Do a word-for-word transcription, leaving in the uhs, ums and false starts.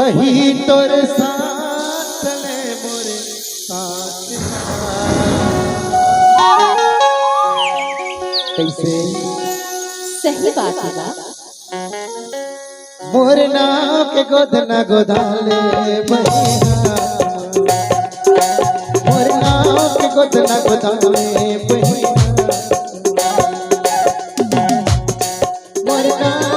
वही तोर साथ ले मोरे साथ। कैसे? सही बात हे बा। मोर नाव के गोदना गोदाले बहिना, मोर नाव के गोदना गोदाले बहिना, मोर नाव